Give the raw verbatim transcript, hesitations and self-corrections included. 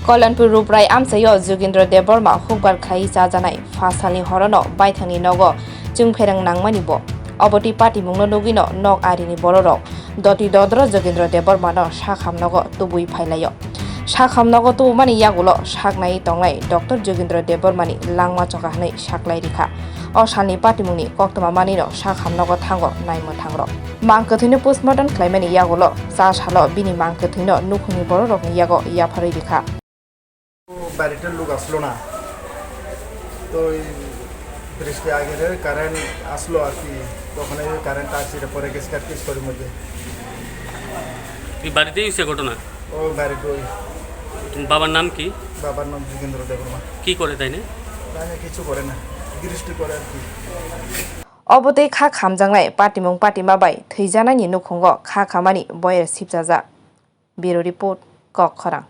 Kalyanpur Ruprai amchaio Jogindra Debbarma hukbar khlai chajanai phasalni horono baithangni nogo chwngpherang nangmani bo. Obotwi patimungno nugwino nok arini bororok doti dodro Jogindra Debbarmano sakham nogo tubui phailaio. Sakham nogo tubumani yagulo saknai tongnai Doctor Jogindra Debbarmani langma choka hwnwi saklai rikha. O salni patimungni koktwma manwino sakham nogo thango naimwthangrok. Mang kwthwino postmortem khlaimani yagulo cha salo bini mang kwthwino nukhungni bororokni yago yapharwi rikha. বাড়িতে লোক আসলো না, তো ওই বৃষ্টি আগে কারেন্ট আসলো আর কি, তখন এই কারেন্ট আসছিল, পরে গেছে কাট পিস করে মধ্যে। এই বাড়িতেই হয়েছে ঘটনা। ও বাড়িতে ওই বাবার নাম কি? বাবার নাম যোগেন্দ্র দেববর্মা। কি করে তাই না? তাই না কিছু করে না, গৃহস্থী করে আর কি। Obo tei kha khamjaknai patimung patima bai thwijanaini nukhungo kha khamani boyer sipchajak. Bureau Report, Kok Khorang.